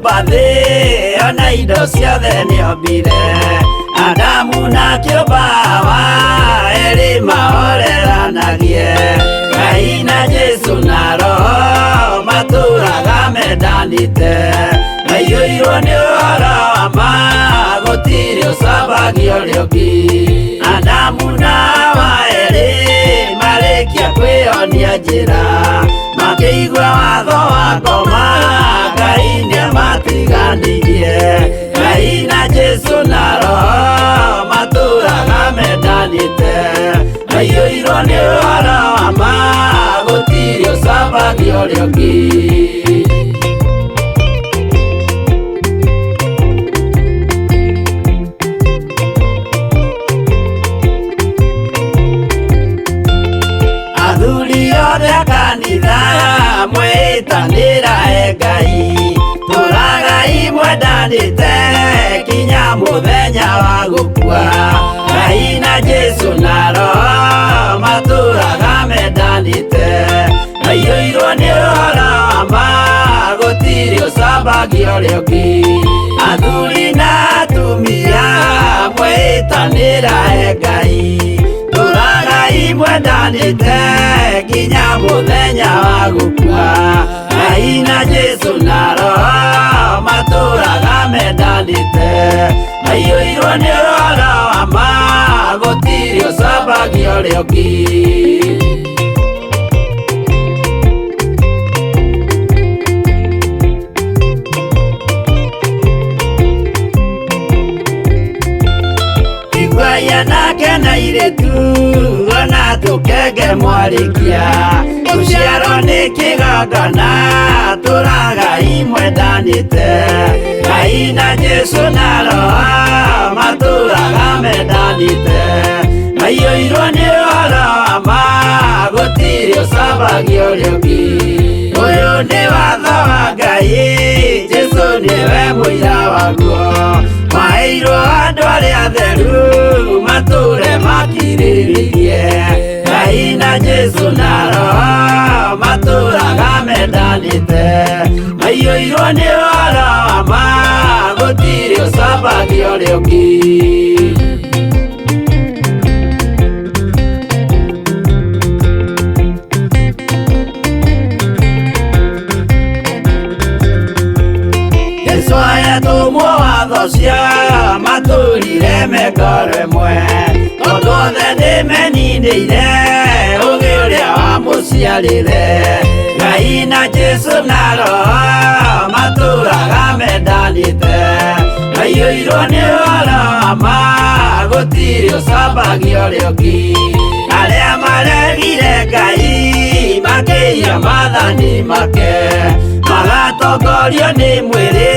kũmba thĩ ona indo ciothe nĩombire Adamu na kĩũmba Hawa erĩ mahoreranagie Ngai na Jesũ na Roho matũraga mendanĩte maiyũirwo nĩ ũhoro wa ma gũtirĩ ũcambagia ũrĩa ũngĩ Adamu na Hawa erĩ marĩkia kwĩyonia njĩra makĩigua watho wa ngoma Ngai nĩamatiganirie Ngai na Jesũ na Roho matũraga mendanĩte maiyũirwo nĩ ũhoro wa ma gũtirĩ ũcambagia ũrĩa ũngĩ. Athuri othe a kanitha mwĩtanĩra e Ngai tũragai mwendanĩte kinya mũthenya wa gũkua Ngai na Jesũ na Roho matũraga mendanĩte maiyũirwo nĩ ũhoro wa ma gũtirĩ ũcambagia ũrĩa ũngĩ Athuri na atumia mwĩtanĩra e Ngai tũragai mwendanĩte kinya mũthenya wa gũkua Ngai na Jesũ na Roho matũraga mendanĩte maiyũirwo nĩ ũhoro wa ma gũtirĩ ũcambagia ũrĩa ũngĩ. Iguai anake na airĩtu ona tũkenge mwarĩkia gũciarwo nĩ kĩgongona tũragai mwendanĩte Ngai na Jesũ na Roho matũraga mendanĩte maiyũirwo nĩ ũhoro wa ma gũtirĩ ũcambagia ũrĩa ũngĩ Ũyũ nĩ watho wa Ngai Jesũ nĩwe mũira waguo maheirwo andũ arĩa atheru matũre makirĩrĩirie Ngai na Jesũ na Roho matũraga mendanĩte maiyũirwo nĩ ũhoro wa ma gũtirĩ ũcambagia ũrĩa ũngĩ. Jesũ ayatũmwo watho cia matũrire me ngoro ĩmwe tondũ othe nĩmeninĩire ũgĩ ũrĩa wamũciarire Ngai na Jesũ na Roho matũraga mendanĩte maiyũirwo nĩ ũhoro wa ma gũtirĩ ũcambagia ũrĩa ũngĩ Arĩa maregire Ngai makĩiya maathani make magatongorio nĩ mwĩrĩ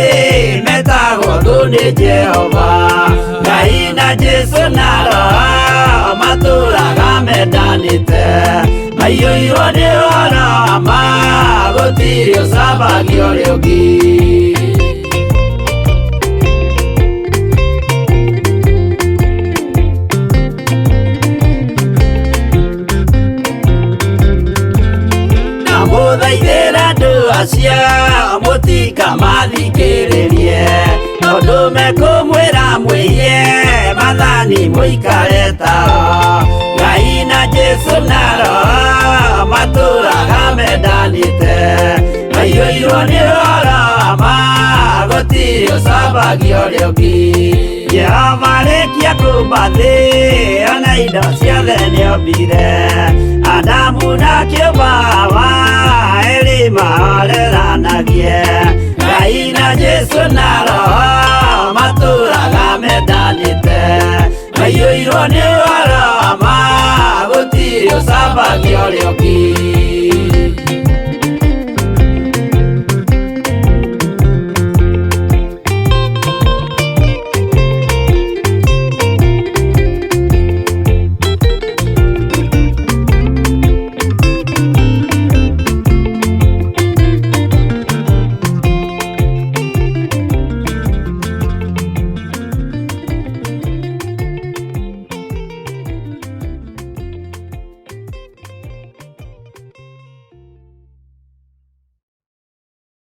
metagwo thũ nĩ Jehova Ngai na Jesũ na Roho matũraga mendanĩte maiyũirwo nĩ ũhoro wa ma gũtirĩ ũcambagia ũrĩa ũngĩ. Ndamũthaithĩra andũ acio mũtikamathikĩrĩrie tondũ mekũmwĩra mwĩhie maathani mũikare tao Ngai na Jesũ na Roho matũraga mendanĩte maiyũirwo nĩ ũhoro wa ma gũtirĩ ũcambagia ũrĩa ũngĩ Jehova arĩkia kũmba thĩ ona indo ciothe nĩombire Adamu na kĩũmba Hawa erĩ mahoreranagie Ngai na Jesũ na Roho matũraga mendanĩte maiyũirwo nĩ ũhoro wa ma gũtirĩ ũcambagia ũrĩa ũngĩ.